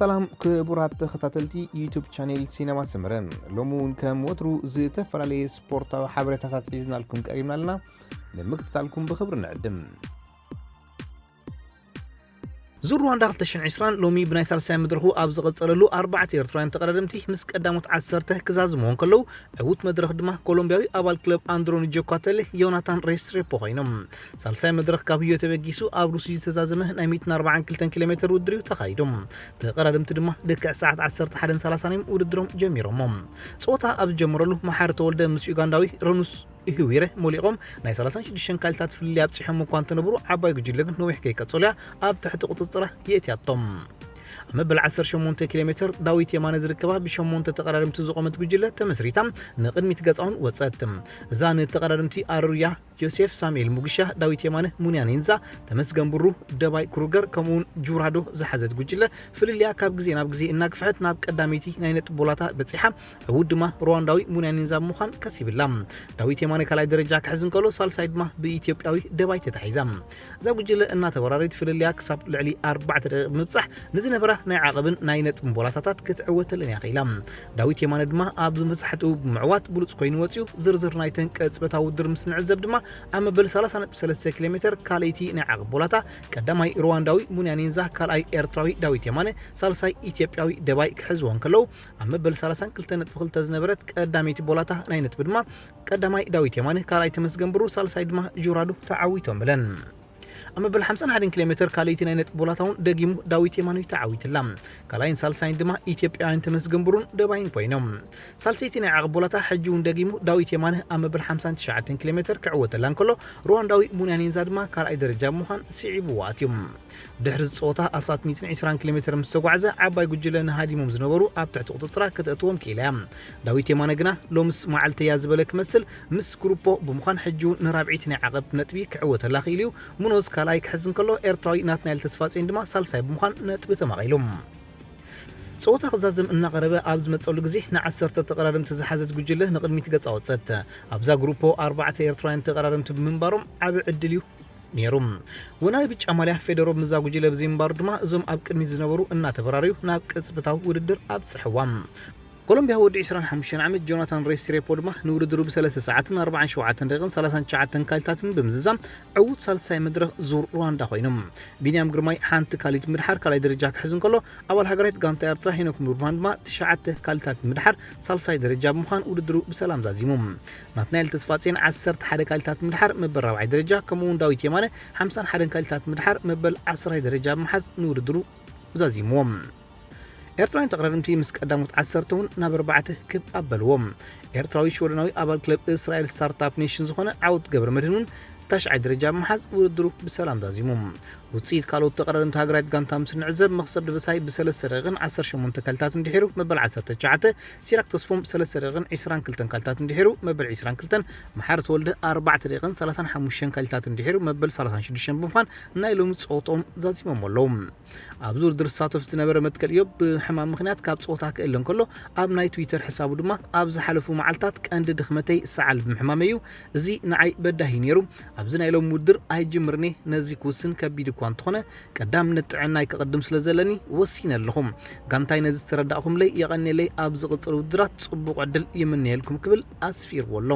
ሰላም ክቡራት ተኸታተልቲ ዩቱብ ቻኔል ሲነማ ሰመረ፣ ሎሚ እውን ከም ወትሩ ዝተፈላለየ ስፖርታዊ ሓበሬታታት ሒዝናልኩም ቀሪብና ኣለና። ንምክትታልኩም ብኽብሪ ንዕድም። ዙር ሩዋንዳ ክልተ ሽሕን ዕስራን ሎሚ ብናይ ሳልሳይ መድረኹ ኣብ ዝቐጸለሉ፣ ኣርባዕተ ኤርትራውያን ተቐዳደምቲ ምስ ቀዳሞት ዓሰርተ ክዛዝምዎ እንከለዉ፣ ዕዉት መድረኽ ድማ ኮሎምቢያዊ ኣባል ክለብ ኣንድሮኒ ጆኳተለ ዮናታን ሬስትሬፖ ኮይኖም። ሳልሳይ መድረኽ ካብ ህዮ ተበጊሱ ኣብ ሩሲ ዝተዛዘመ ናይ ሚእትን ኣርባዓን ክልተን ኪሎ ሜትር ውድድር እዩ ተኻይዱ። ተቐዳደምቲ ድማ ልክዕ ሰዓት ዓሰርተ ሓደን ሰላሳን እዮም ውድድሮም ጀሚሮሞ። ጸወታ ኣብ ዝጀመረሉ፣ መሓሪ ተወልደ ምስ ዩጋንዳዊ ረኑስ ኢህዊረ ሞሊቖም ናይ ሰላሳን ሽዱሽተን ካሊታት ፍልልይ ኣብጺሖም እኳ እንተነበሩ፣ ዓባይ ጉጅለ ግን ነዊሕ ከይቀጸሉ እያ ኣብ ትሕቲ ቁጽጽራ የእትያቶም። ኣብ መበል ዓሰርተ ሸሞንተ ኪሎ ሜትር ዳዊት የማነ ዝርከባ ብሸሞንተ ተቐዳደምቲ ዝቖመት ጉጅለ ተመስሪታ ንቕድሚት ገጻውን ወጸት። እዛ ንተቐዳደምቲ ኣሩያ ጆሴፍ፣ ሳሙኤል ሙግሻ፣ ዳዊት የማነ፣ ሙንያ ኔንዛ፣ ተመስገን ብሩ፣ ደባይ ክሩገር ከምኡውን ጁራዶ ዝሓዘት ጉጅለ ፍልልያ ካብ ግዜ ናብ ግዜ እናግፍሐት ናብ ቀዳመይቲ ናይ ነጥቢ ቦላታ በጺሓ። ዕዉት ድማ ሩዋንዳዊ ሙንያ ኔንዛ ብምዃን ከሲብላ። ዳዊት የማነ ካልኣይ ደረጃ ክሕዝ እንከሎ፣ ሳልሳይ ድማ ብኢትዮጵያዊ ደባይ ተታሒዛ። እዛ ጉጅለ እናተወራረየት ፍልልያ ክሳብ ልዕሊ ኣርባዕተ ደቂቕ ብምብጻሕ ንዝነበራ ናይ ዓቐብን ናይ ነጥብን ቦላታታት ክትዕወተለን እያ ኽኢላ። ዳዊት የማነ ድማ ኣብ መብዛሕትኡ ብምዕዋት ብሉጽ ኮይኑ ወጺኡ። ዝርዝር ናይተን ቅጽበታዊ ውድድር ምስ ንዕዘብ ድማ፣ ኣብ መበል ሰላሳ ነጥቢ ሰለስተ ኪሎ ሜትር ካልኣይቲ ናይ ዓቐብ ቦላታ ቀዳማይ ሩዋንዳዊ ሙንያ ኔንዛ፣ ካልኣይ ኤርትራዊ ዳዊት የማነ፣ ሳልሳይ ኢትዮጵያዊ ደባይ ክሕዝዎ እንከለዉ፣ ኣብ መበል ሰላሳን ክልተ ነጥቢ ክልተ ዝነበረት ቀዳመይቲ ቦላታ ናይ ነጥቢ ድማ ቀዳማይ ዳዊት የማነ፣ ካልኣይ ተመስገን ብሩ፣ ሳልሳይ ድማ ጁራዱ ተዓዊቶምለን። ኣብ መበል ሓምሳን ሓደን ኪሎ ሜትር ካልኣይቲ ናይ ነጥቢ ቦላታ እውን ደጊሙ ዳዊት የማነ ተዓዊትላ። ካልኣይን ሳልሳይን ድማ ኢትዮጵያውያን ተመስገን ብሩን ደባይን ኮይኖም። ሳልሰይቲ ናይ ዓቐብ ቦላታ ሕጂ እውን ደጊሙ ዳዊት የማነ ኣብ መበል ሓምሳን ትሽዓተን ኪሎ ሜትር ክዕወተላ እንከሎ፣ ሩዋንዳዊ ሙንያ ኔንዛ ድማ ካልኣይ ደረጃ ብምዃን ስዒብዎ ኣትዩ። ድሕሪ እዚ ጸወታ ኣስታት ሚእትን ዕስራን ኪሎ ሜትር ምስ ተጓዕዘ፣ ዓባይ ጉጅለ ንሃዲሞም ዝነበሩ ኣብ ትሕቲ ቁጽጽራ ከተእትዎም ክኢላ እያ። ዳዊት የማነ ግና ሎምስ መዓልተይ እያ ዝበለ ክመስል፣ ምስ ግሩፖ ብምዃን ሕጂ እውን ንራብዒይቲ ናይ ዓቐብ ነጥቢ ክዕወተላ ክኢሉ እዩ። ሙኖዝ ካልኣይ ክሕዝ እንከሎ፣ ኤርትራዊ ናትናኤል ተስፋጼን ድማ ሳልሳይ ብምዃን ነጥቢ ተማቒሉ። ጸወታ ክዛዘም እናቐረበ ኣብ ዝመጸሉ ግዜ፣ ንዓሰርተ ተቐዳደምቲ ዝሓዘት ጉጅለ ንቕድሚት ገጻ ወጸት። ኣብዛ ግሩፖ ኣርባዕተ ኤርትራውያን ተቐዳደምቲ ብምንባሮም ዓቢ ዕድል እዩ ነይሩ። ወናኒ ብጫ ማልያ ፌደሮ ምስዛ ጉጅለ ብዘይምንባሩ ድማ፣ እዞም ኣብ ቅድሚት ዝነበሩ እናተበራረዩ ናብ ቅጽበታዊ ውድድር ኣብጽሕዋ። ኮሎምቢያ ወዲ ዕስራን ሓሙሽተን ዓመት ጆናታን ሬስትሬፖ ድማ ንውድድሩ ብሰለስተ ሰዓትን ኣርባዓን ሸውዓተን ደቂቕን ሰላሳን ትሽዓተን ካሊታትን ብምዝዛም ዕዉት ሳልሳይ መድረኽ ዙር ሩዋንዳ ኮይኑ። ቢንያም ግርማይ ሓንቲ ካሊት ምድሓር ካልኣይ ደረጃ ክሕዝ እንከሎ፣ ኣባል ሃገራዊት ጋንታ ኤርትራ ሄኖክ ምብርሃን ድማ ትሽዓተ ካሊታት ምድሓር ሳልሳይ ደረጃ ብምዃን ውድድሩ ብሰላም ዛዚሙ። ናትናኤል ተስፋጼን ዓሰርተ ሓደ ካሊታት ምድሓር መበል ራብዓይ ደረጃ፣ ከምኡውን ዳዊት የማነ ሓምሳን ሓደን ካሊታት ምድሓር መበል ዓስራይ ደረጃ ብምሓዝ ንውድድሩ ዛዚምዎም። ኤርትራውያን ተቐዳደምቲ ምስ ቀዳሞት ዓሰርተ እውን ናብ ኣርባዕተ ክብ ኣበልዎም። ኤርትራዊ ሽወደናዊ ኣባል ክለብ እስራኤል ስታርታፕ ኔሽን ዝኾነ ዓወት ገብረ መድህን እውን ታሽዓይ ደረጃ ብምሓዝ ውድድሩ ብሰላም ዛዚሙ። ውጽኢት ካልኦት ተቐዳደምቲ ሃገራዊት ጋንታ ምስ ንዕዘብ፣ መኽሰብ ደበሳይ ብሰለስተ ደቂቕን ዓሰርተ ሸሞንተ ካልታት እንድሒሩ መበል ዓሰርተ ትሽዓተ፣ ሲራክ ተስፎም ብሰለስተ ደቂቕን ዕስራን ክልተን ካልታት እንድሒሩ መበል ዕስራን ክልተን፣ መሓሪ ተወልደ ኣርባዕተ ደቂቕን ሰላሳን ሓሙሽተን ካልታት እንድሒሩ መበል ሰላሳን ሽዱሽተን ብምዃን ናይ ሎሚ ጸወትኦም ዛዚሞም ኣለዉ። ኣብዚ ውድድር ዝሳተፍ ዝነበረ መትከል እዮብ ብሕማም ምኽንያት ካብ ጸወታ ክእለ እንከሎ፣ ኣብ ናይ ትዊተር ሕሳቡ ድማ፣ ኣብ ዝሓለፉ መዓልታት ቀንዲ ድኽመተይ ሰዓል ብምህማመይ እዩ። እዚ ንዓይ በዳሂ ነይሩ። ኣብዚ ናይ ሎሚ ውድድር ኣይጅምርን እየ። ነዚ ክውስን ከቢድ እኳ እንተኾነ፣ ቀዳምነት ጥዕናይ ከቐድም ስለ ዘለኒ ወሲነ ኣለኹ። ጋንታይ ነዚ ዝተረዳእኹምለይ የቐንየለይ። ኣብ ዝቕጽል ውድድራት ጽቡቕ ዕድል ይምነየልኩም ክብል ኣስፊርዎ ኣሎ።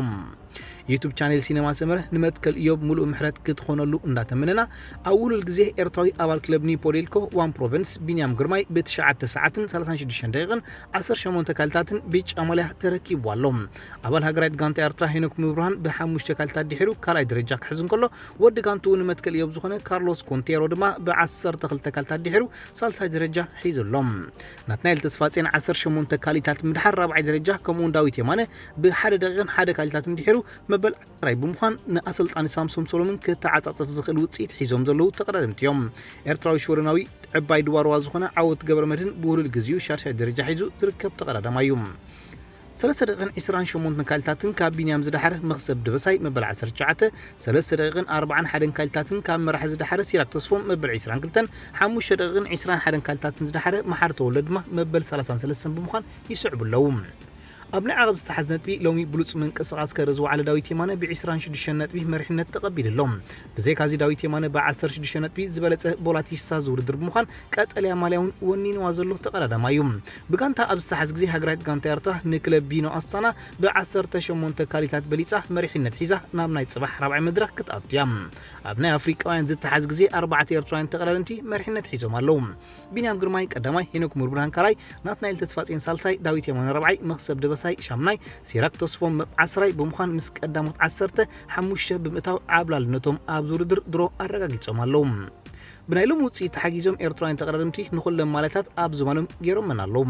ዩቱብ ቻኔል ሲነማ ሰመረ ንመትከል እዮብ ምሉእ ምሕረት ክትኾነሉ እንዳተመነና፣ ኣብ ውሉል ግዜ ኤርትራዊ ኣባል ክለብ ኒፖዴልኮ ዋን ፕሮቨንስ ቢንያም ግርማይ ብትሽዓተ ሰዓትን ሰላሳን ሽዱሽተን ደቂቕን ዓሰርተ ሸሞንተ ካልታትን ብጫ ማልያ ተረኪቡ ኣሎ። ኣባል ሃገራዊት ጋንታ ኤርትራ ሄኖክ ምብርሃን ብሓሙሽተ ካልታት ድሒሩ ካልኣይ ደረጃ ክሕዝ እንከሎ፣ ወዲ ጋንትኡ ንመትከል እዮብ ዝኾነ ካርሎስ ኮንቴሮ ድማ ብዓሰርተ ክልተ ካልታት ድሒሩ ሳልሳይ ደረጃ ሒዙ ኣሎ። ናትናኤል ተስፋጼን ዓሰርተ ሸሞንተ ካሊታት ምድሓር ራብዓይ ደረጃ፣ ከምኡውን ዳዊት የማነ ብሓደ ደቂቕን ሓደ ካሊታት እንድሒሩ መበል ዓስራይ ብምዃን፣ ንኣሰልጣኒ ሳምሶም ሰሎምን ክተዓጻጸፍ ዝኽእል ውጽኢት ሒዞም ዘለዉ ተቐዳደምቲ እዮም። ኤርትራዊ ሽወደናዊ ዕባይ ድዋርዋ ዝኾነ ዓወት ገብረ መድህን ብውሉል ግዜኡ ሻድሻይ ደረጃ ሒዙ ዝርከብ ተቐዳዳማይ እዩ። ሰለስተ ደቂቕን ዕስራን ሸሞንተን ካልታትን ካብ ቢንያም ዝደሓረ መኽሰብ ደበሳይ መበል ዓሰርተ ትሽዓተ፣ ሰለስተ ደቂቕን ኣርባዓን ሓደን ካልታትን ካብ መራሒ ዝደሓረ ሲራክ ተስፎም መበል ዕስራን ክልተን፣ ሓሙሽተ ደቂቕን ዕስራን ሓደን ካልታትን ዝደሓረ መሓሪ ተወልደ ድማ መበል ሰላሳን ሰለስተን ብምዃን ይስዕቡ ኣለዉ። ኣብ ናይ ዓቐብ ዝተሓዝ ነጥቢ ሎሚ ብሉጽ ምንቅስቓስ ከርኢ ዝወዓለ ዳዊት የማነ ብ ዕስራን ሽዱሽተን ነጥቢ መሪሕነት ተቐቢሉ ኣሎ። ብዘይካዚ ዳዊት የማነ ብ ዓሰርተ ሽዱሽተ ነጥቢ ዝበለጸ ቦላቲስታ ዝውድድር ብምዃን ቀጠልያ ማልያ እውን ወኒንዋ ዘሎ ተቐዳዳማይ እዩ። ብጋንታ ኣብ ዝተሓዝ ግዜ ሃገራዊት ጋንታ ኤርትራ ንክለብ ቢኖ ኣስታና ብ ዓሰርተ ሸሞንተ ካሊታት በሊጻ መሪሕነት ሒዛ ናብ ናይ ጽባሕ ራብዓይ መድረኽ ክትኣቱ እያ። ኣብ ናይ ኣፍሪቃውያን ዝተሓዝ ግዜ ኣርባዕተ ኤርትራውያን ተቐዳደምቲ መሪሕነት ሒዞም ኣለዉ። ቢንያም ግርማይ ቀዳማይ፣ ሄኖክ ሙሉብርሃን ካልኣይ፣ ናትናኤል ተስፋጽዮን ሳልሳይ፣ ዳዊት የማነ ራብዓይ፣ መኽሰብ ደበሳይ ሻምናይ፣ ሲራክ ተስፎም ዓስራይ ብምዃን ምስ ቀዳሞት ዓሰርተ ሓሙሽተ ብምእታው ዓብላልነቶም ኣብዚ ውድድር ድሮ ኣረጋጊጾም ኣለዉ። ብናይ ሎሚ ውጽኢት ተሓጊዞም ኤርትራውያን ተቐዳደምቲ ንኹለን ማልያታት ኣብ ዝባኖም ገይሮመን ኣለዉ።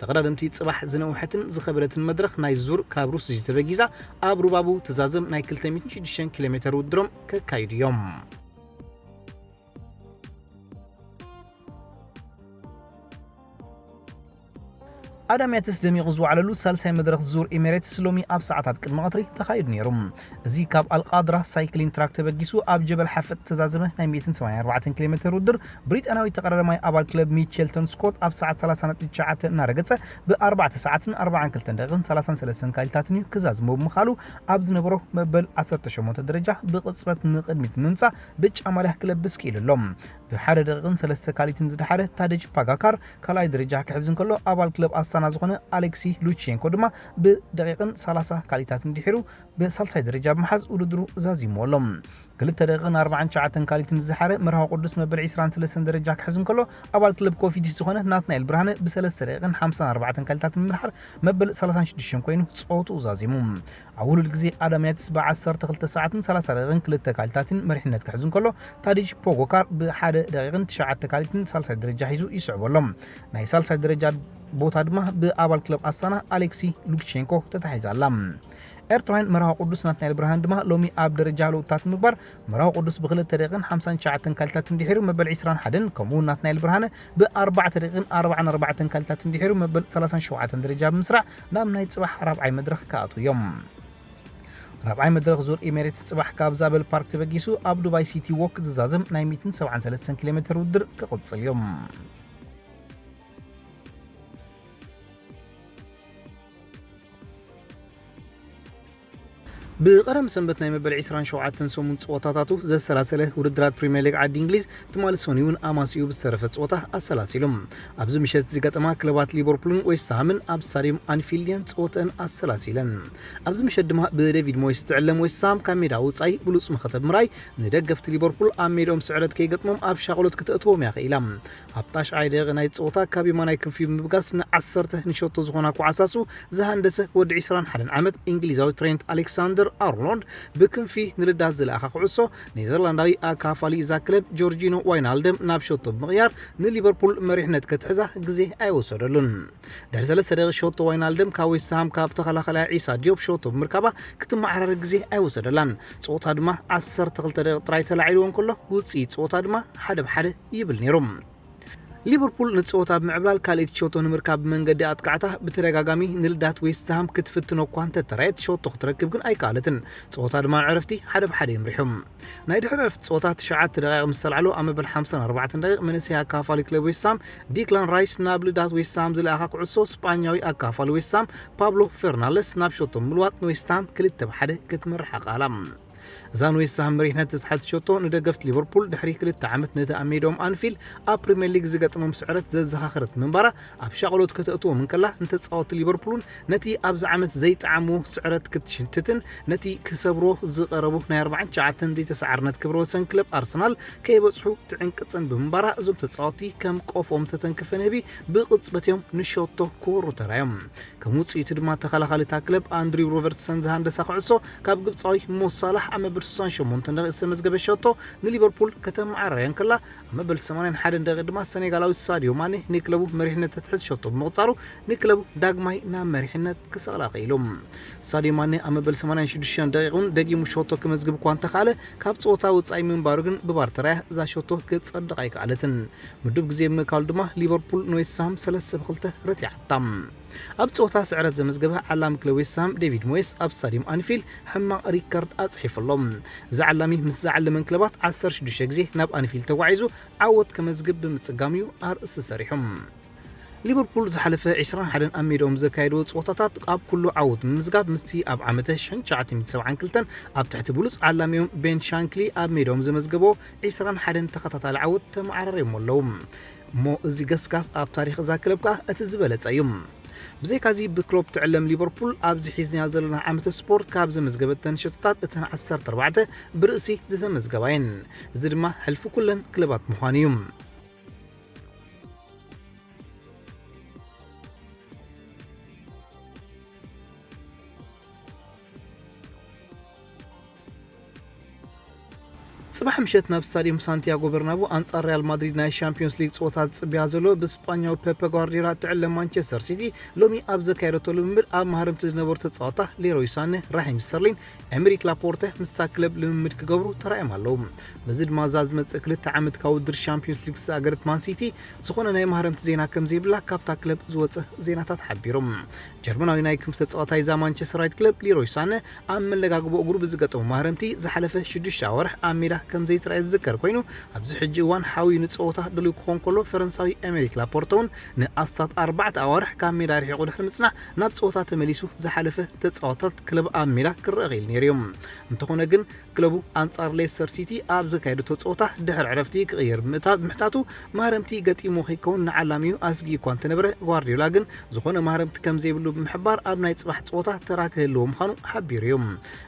ተቐዳደምቲ ጽባሕ ዝነውሐትን ዝኸበደትን መድረኽ ናይ ዙር ካብ ሩስዚ ተበጊዛ ኣብ ሩባቡ ትዛዘም ናይ ክልተ ሚእትን ሽዱሽተን ኪሎ ሜተር ውድድሮም ከካይዱ እዮም። ኣዳምያትስ ደሚቑ ዝወዓለሉ ሳልሳይ መድረኽ ዙር ኤሜሬትስ ሎሚ ኣብ ሰዓታት ቅድሚ ቀትሪ ተኻይዱ ነይሩ። እዚ ካብ ኣልቃድራ ሳይክሊን ትራክ ተበጊሱ ኣብ ጀበል ሓፈጥ ዝተዛዘመ ናይ ሚእትን ሰማንያን ኣርባዕተን ኪሎ ሜተር ውድድር ብሪጣንያዊ ተቐዳዳማይ ኣባል ክለብ ሚቸልተን ስኮት ኣብ ሰዓት ሰላሳ ነጥቢ ትሽዓተ እናረገጸ ብ ኣርባዕተ ሰዓትን ኣርባዓን ክልተን ደቂቕን ሰላሳን ሰለስተን ካሊታትን እዩ ክዛዝሞ ብምኻሉ ኣብ ዝነበሮ መበል ዓሰርተ ሸሞንተ ደረጃ ብቕጽበት ንቕድሚት ምምጻእ ብጫ ማልያ ክለብስ ክኢሉ ኣሎ። ብሓደ ደቂቕን ሰለስተ ካሊትን ዝደሓረ ታደጅ ፓጋካር ካልኣይ ደረጃ ክሕዝ እንከሎ፣ ኣባል ክለብ ኣስታና ዝኾነ ኣሌክሲ ሉቼንኮ ድማ ብደቂቕን ሰላሳ ካሊታትን ድሒሩ ብሳልሳይ ደረጃ ብምሓዝ ውድድሩ ዛዚምዎ ኣሎ። ክልተ ደቂቕን ኣርባዓን ትሽዓተን ካሊትን ዝደሓረ መርሃዊ ቅዱስ መበል ዕስራን ሰለስተን ደረጃ ክሕዝ እንከሎ፣ ኣባል ክለብ ኮፊዲስ ዝኾነ ናትናኤል ብርሃነ ብሰለስተ ደቂቕን ሓምሳን ኣርባዕተን ካሊታትን ብምድሓር መበል ሰላሳን ሽዱሽተን ኮይኑ ጸወትኡ ዛዚሙ። ኣብ ውሉድ ግዜ ኣዳምያትስ ብ ዓሰርተ ክልተ ሰዓትን ሰላሳ ደቂቕን ክልተ ካሊታትን መሪሕነት ክሕዝ እንከሎ፣ ታዲጅ ፖጎካር ብ ሓደ ደቂቕን ትሽዓተ ካሊትን ሳልሳይ ደረጃ ሒዙ ይስዕቦ ኣሎ። ናይ ሳልሳይ ደረጃ ቦታ ድማ ብኣባል ክለብ ኣስታና ኣሌክሲ ሉክሼንኮ ተታሒዛ ኣላ። ኤርትራውያን መርሃዊ ቅዱስ ናትናኤል ብርሃን ድማ ሎሚ ኣብ ደረጃ ለውጥታት ምግባር መርሃዊ ቅዱስ ብክልተ ደቂቕን ሓምሳን ትሽዓተን ካሊታትን ድሒሩ መበል ዕስራን ሓደን ከምኡ እውን ናትናኤል ብርሃነ ብኣርባዕተ ደቂቕን ኣርባዓን ኣርባዕተን ካሊታትን ድሒሩ መበል ሰላሳን ሸውዓተን ደረጃ ብምስራዕ ናብ ናይ ጽባሕ ራብዓይ መድረኽ ክኣትዉ እዮም። ራብዓይ መድረኽ ዙር ኤሜሬትስ ጽባሕ ካብ ዛበል ፓርክ ተበጊሱ ኣብ ዱባይ ሲቲ ዎክ ዝዛዘም ናይ ሚእትን ሰብዓን ሰለስተን ኪሎ ሜተር ውድድር ክቕጽል እዩ። ብቐዳም ሰንበት ናይ መበል ዕስራን ሸውዓተን ሰሙን ጸወታታቱ ዘሰላሰለ ውድድራት ፕሪምየር ሊግ ዓዲ እንግሊዝ ትማሊ ሰኑይ እውን ኣማሲኡ ብዝተረፈ ጸወታ ኣሰላሲሉ። ኣብዚ ምሸት ዝገጠማ ክለባት ሊቨርፑልን ዌስትሃምን ኣብ ስታድየም ኣንፊልድ እየን ጸወተአን ኣሰላሲለን። ኣብዚ ምሸት ድማ ብዴቪድ ሞይስ ትዕለም ዌስትሃም ካብ ሜዳ ውጻኢ ብሉጽ መኸተ ብምርኣይ ንደገፍቲ ሊቨርፑል ኣብ ሜድኦም ስዕረት ከይገጥሞም ኣብ ሻቕሎት ክተእትዎም እያ ክኢላ። ኣብ ታሽዓይ ደቂቕ ናይ ጸወታ ካብ የማናይ ክንፊ ብምብጋስ ንዓሰርተ ንሸቶ ዝኾና ኳዓሳሱ ዝሃንደሰ ወዲ ዕስራን ሓደን ዓመት እንግሊዛዊ ትሬንት ኣሌክሳንደር ኣርኖልድ ብክንፊ ንልዳት ዝለኣኻ ኩዕሶ ኔዘርላንዳዊ ኣካፋሊ እዛ ክለብ ጆርጂኖ ዋይናልደም ናብ ሸቶ ብምቕያር ንሊቨርፑል መሪሕነት ክትሕዛ ግዜ ኣይወሰደሉን። ድሕሪ ሰለስተ ደቂቕ ሸቶ ዋይናልደም ካብ ዌስትሃም ካብ ተኸላኸላይ ዒሳ ዲዮብ ሸቶ ብምርካባ ክትመዓራረግ ግዜ ኣይወሰደላን። ጸወታ ድማ ዓሰርተ ክልተ ደቂቕ ጥራይ ተላዒልዎ እንከሎ ውጽኢት ጸወታ ድማ ሓደ ብሓደ ይብል ነይሩ። ሊቨርፑል ንጸወታ ብምዕብላል ካልኣይቲ ሸቶ ንምርካብ ብመንገዲ ኣጥቃዕታ ብተደጋጋሚ ንልዳት ዌስትሃም ክትፍትኖ እኳ እንተተራየት ሸቶ ክትረክብ ግን ኣይከኣለትን። ጸወታ ድማ ንዕረፍቲ ሓደ ብሓደ ይምሪሑ። ናይ ድሕሪ ዕረፍቲ ጸወታ ትሽዓተ ደቂቕ ምስ ተላዕሎ ኣብ መበል ሓምሳን ኣርባዕተን ደቂቕ መንእሰይ ኣካፋሊ ክለብ ዌስትሃም ዲክላን ራይስ ናብ ልዳት ዌስትሃም ዝለኣኻ ኩዕሶ ስጳኛዊ ኣካፋሊ ዌስትሃም ፓብሎ ፌርናንደስ ናብ ሸቶ ብምልዋጥ ንዌስትሃም ክልተ ብሓደ ክትመርሕ ኣኽኣላ። እዛ ንዌስትሃም መሪሕነት ዘስሓት ሸቶ ንደገፍቲ ሊቨርፑል ድሕሪ ክልተ ዓመት ነቲ ኣብ ሜድኦም ኣንፊልድ ኣብ ፕሪምየር ሊግ ዝገጥሞም ስዕረት ዘዘኻኸረት ምንባራ ኣብ ሻቕሎት ከተእትዎም እንከላ ንተጻወትቲ ሊቨርፑልን ነቲ ኣብዚ ዓመት ዘይጠዓምዎ ስዕረት ክትሽትትን ነቲ ክሰብሮ ዝቐረቡ ናይ ኣርባዓን ትሽዓተን ዘይተሰዓርነት ክብረ ወሰን ክለብ ኣርሰናል ከይበጽሑ ትዕንቅጽን ብምንባራ እዞም ተጻወትቲ ከም ቆፎም ዝተተንከፈ ንህቢ ብቕጽበት እዮም ንሸቶ ክወሩ ተራዮም። ከም ውጽኢቱ ድማ ተኸላኻሊ እታ ክለብ ኣንድሪው ሮበርትሰን ዝሃንደሳ ኩዕሶ ካብ ግብጻዊ ሞሳላሕ ኣብ መበል ስሳን ሸሞንተን ደቂቕ ዝተመዝገበ ሸቶ ንሊቨርፑል ከተመዓራርያ እንከላ ኣብ መበል ሰማንያን ሓደን ደቂቕ ድማ ሰኔጋላዊ ሳድዮ ማኔ ንክለቡ መሪሕነት ተትሕዝ ሸቶ ብምቕጻሩ ንክለቡ ዳግማይ ናብ መሪሕነት ክሰቕላ ክኢሉ። ሳድዮ ማኔ ኣብ መበል ሰማንያን ሽዱሽተን ደቂቕ እውን ደጊሙ ሸቶ ክመዝግብ እኳ እንተኸኣለ ካብ ጸወታ ውጻኢ ምንባሩ ግን ብቫር ተራያ እዛ ሸቶ ክጸድቕ ኣይከኣለትን። ምዱብ ግዜ ብምእካሉ ድማ ሊቨርፑል ንዌስትሃም ሰለስተ ብክልተ ረቲዓታ። ኣብ ጸወታ ስዕረት ዘመዝገበ ዓላሚ ክለብ ዌስትሃም ዴቪድ ሞየስ ኣብ ስታድየም ኣንፊልድ ሕማቕ ሪከርድ ኣጽሒፉ ኣሎ። እዚ ዓላሚ ምስ ዝዓለመን ክለባት ዓሰርተ ሽዱሽተ ግዜ ናብ ኣንፊልድ ተጓዒዙ ዓወት ከመዝግብ ብምጽጋም እዩ ኣርእስቲ ሰሪሑ። ሊቨርፑል ዝሓለፈ ዕስራን ሓደን ኣብ ሜዳኦም ዘካየድዎ ጸወታታት ኣብ ኩሉ ዓወት ብምምዝጋብ ምስቲ ኣብ ዓመተ ሸሕን ትሽዓተ ሚእትን ሰብዓን ክልተን ኣብ ትሕቲ ብሉጽ ዓላሚኦም ቤን ሻንክሊ ኣብ ሜዳኦም ዘመዝገቦ ዕስራን ሓደን ተኸታታሊ ዓወት ተመዓራርዮሞ ኣለዉ። እሞ እዚ ገስጋስ ኣብ ታሪኽ እዛ ክለብ ከኣ እቲ ዝበለጸ እዩ። ብዘይካዚ ብክሎፕ ትዕለም ሊቨርፑል ኣብዚ ሒዝናዮ ዘለና ዓመተ ስፖርት ካብ ዘመዝገበተን ሸቶታት እተን ዓሰርተ ኣርባዕተ ብርእሲ ዝተመዝገባ እየን። እዚ ድማ ሕልፊ ኩለን ክለባት ምዃኑ እዩ። ጽባሕ ምሸት ናብ ስታዲየም ሳንቲያጎ በርናቡ ኣንጻር ሪያል ማድሪድ ናይ ሻምፒዮንስ ሊግ ጸወታ ዝጽበያ ዘሎ ብስጳኛዊ ፔፐ ጓርዲዮላ ትዕለም ማንቸስተር ሲቲ ሎሚ ኣብ ዘካየደቶ ልምምድ ኣብ ማህረምቲ ዝነበሩ ተጻወታ ሌሮይ ሳነ፣ ራሂም ስተርሊን፣ ኤምሪክ ላፖርተ ምስታ ክለብ ልምምድ ክገብሩ ተራእዮም ኣለዉ። በዚ ድማ እዛ ዝመጽእ ክልተ ዓመት ካብ ውድድር ሻምፒዮንስ ሊግ ዝተኣገደት ማን ሲቲ ዝኾነ ናይ ማህረምቲ ዜና ከም ዘይብላ ካብታ ክለብ ዝወጸ ዜናታት ሓቢሩ። ጀርመናዊ ናይ ክንፍ ተጻዋታይ እዛ ማንቸስተር ዩናይትድ ክለብ ሊሮይ ሳነ ኣብ መለጋግቦ እግሩ ብዝገጠሙ ማህረምቲ ዝሓለፈ ሽዱሽተ ኣዋርሕ ኣብ ሜዳ ከም ዘይተራእየ ዝዝከር ኮይኑ፣ ኣብዚ ሕጂ እዋን ሓውዩ ንጸወታ ድሉው ክኾን ከሎ፣ ፈረንሳዊ ኤሜሪክ ላፖርተ እውን ንኣስታት ኣርባዕተ ኣዋርሕ ካብ ሜዳ ርሒቑ ድሕሪ ምጽናሕ ናብ ጸወታ ተመሊሱ ዝሓለፈ ተጻዋታት ክለብ ኣብ ሜዳ ክረአ ክኢሉ ነይሩ እዩ። እንተኾነ ግን ክለቡ ኣንጻር ሌስተር ሲቲ ኣብ ዘካየደቶ ጸወታ ድሕሪ ዕረፍቲ ክቕየር ብምእታ-፣ ብምሕታቱ ማህረምቲ ገጢሞ ከይከውን ንዓላሚኡ ኣስጊኡ እኳ እንተነበረ፣ ጓርዲዮላ ግን ዝኾነ ማህረምቲ ከም ዘይብሉ ብምሕባር ኣብ ናይ ጽባሕ ጸወታ ተራ ክህልዎ ምዃኑ ሓቢሩ እዩ።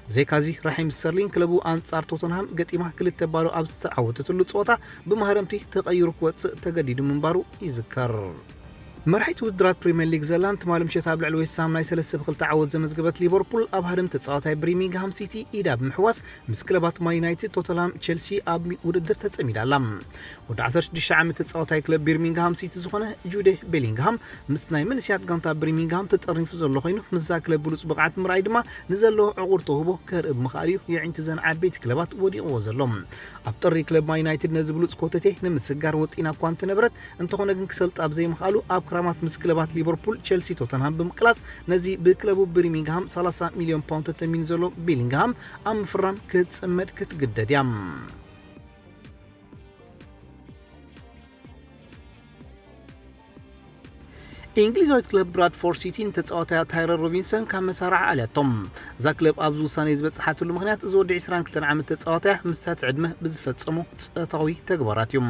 ብዘይካዚ ራሂም ስተርሊን ክለቡ ኣንጻር ቶተንሃም ገጢማ ክልተ ባዶ ኣብ ዝተዓወተትሉ ጸወታ ብማህረምቲ ተቐይሩ ክወጽእ ተገዲዱ ምንባሩ ይዝከር። መራሒት ውድድራት ፕሪምየር ሊግ ዘላን ትማሊ ምሸት ኣብ ልዕሊ ዌስትሃም ናይ ሰለስተ ብክልተ ዓወት ዘመዝገበት ሊቨርፑል ኣብ ሃደም ተጻዋታይ ብሪሚንግሃም ሲቲ ኢዳ ብምሕዋስ ምስ ክለባት ማን ዩናይትድ፣ ቶተንሃም፣ ቸልሲ ኣብ ውድድር ተጸሚዳ ኣላ። ወዲ ዓሰርተ ሽዱሽተ ዓመት ተጻዋታይ ክለብ ቢርሚንግሃም ሲቲ ዝኾነ ጁዴ ቤሊንግሃም ምስ ናይ መንእሰያት ጋንታ ብሪሚንግሃም ተጠርኒፉ ዘሎ ኮይኑ፣ ምስዛ ክለብ ብሉጽ ብቕዓት ምርኣይ ድማ ንዘለዎ ዕቑር ተውህቦ ከርኢ ብምኽኣል እዩ የዒንቲ ዘን ዓበይቲ ክለባት ወዲቕዎ ዘሎ። ኣብ ጥሪ ክለብ ማን ዩናይትድ ነዚ ብሉጽ ኮተቴ ንምስጋር ወጢና እኳ እንተነበረት፣ እንተኾነ ግን ክሰልጥ ኣብ ዘይምኽኣሉ ኣብ ክራማት ምስ ክለባት ሊቨርፑል፣ ቸልሲ፣ ቶተንሃም ብምቅላስ ነዚ ብክለቡ ብሪሚንግሃም ሰላሳ ሚልዮን ፓውንድ ተተሚኑ ዘሎ ቤሊንግሃም ኣብ ምፍራም ክትጽመድ ክትግደድ እያ። እንግሊዛዊት ክለብ ብራድፎርድ ሲቲ ንተጻዋታያ ታይለር ሮቢንሰን ካብ መሳርዓ ኣልያቶም። እዛ ክለብ ኣብዚ ውሳነ ዝበጽሓትሉ ምኽንያት እዚ ወዲ ዕስራን ክልተን ዓመት ተጻዋታያ ምስቲ ዕድመ ብዝፈጸሞ ጾታዊ ተግባራት እዩ።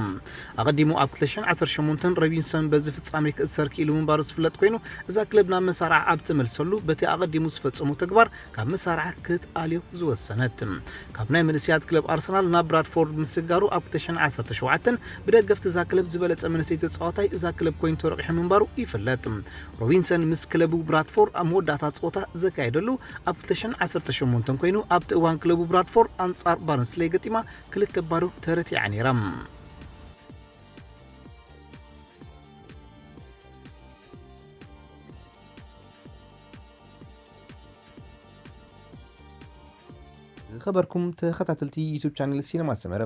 ኣቐዲሙ ኣብ ክልተ ሽሕን ዓሰርተ ሸሞንተን ሮቢንሰን በዚ ፍጻሜ ክእሰር ክኢሉ ምንባሩ ዝፍለጥ ኮይኑ፣ እዛ ክለብ ናብ መሳርዓ ኣብ ተመልሰሉ በቲ ኣቐዲሙ ዝፈጸሞ ተግባር ካብ መሳርዓ ክትኣልዮ ዝወሰነት። ካብ ናይ መንእሰያት ክለብ ኣርሰናል ናብ ብራድፎርድ ምስጋሩ ኣብ ክልተ ሽሕን ዓሰርተ ሸውዓተን ብደገፍቲ እዛ ክለብ ዝበለጸ መንእሰይ ተጻዋታይ እዛ ክለብ ኮይኑ ተረቂሑ ምንባሩ ይፍለጥ። ሮቢንሰን ምስ ክለቡ ብራድፎርድ ኣብ መወዳእታ ጸወታ ዘካየደሉ ኣብ ክልተ ሽሕን ዓሰርተ ሸሞንተን ኮይኑ፣ ኣብቲ እዋን ክለቡ ብራድፎርድ ኣንጻር ባርንስሌይ ገጢማ ክልተ ባዶ ተረቲዓ ነይራ። ዝኸበርኩም ተኸታተልቲ ዩቱብ ቻነል ሲነማ ሰመረ፣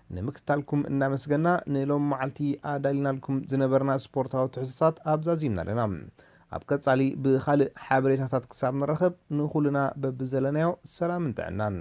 ንምክትታልኩም እናመስገና፣ ንሎም መዓልቲ ኣዳሊናልኩም ዝነበርና ስፖርታዊ ትሕዝቶታት ኣብዛዚምና ኣለና። ኣብ ቀጻሊ ብኻልእ ሓበሬታታት ክሳብ ንራኸብ፣ ንኹልና በብዘለናዮ ሰላምን ጥዕናን።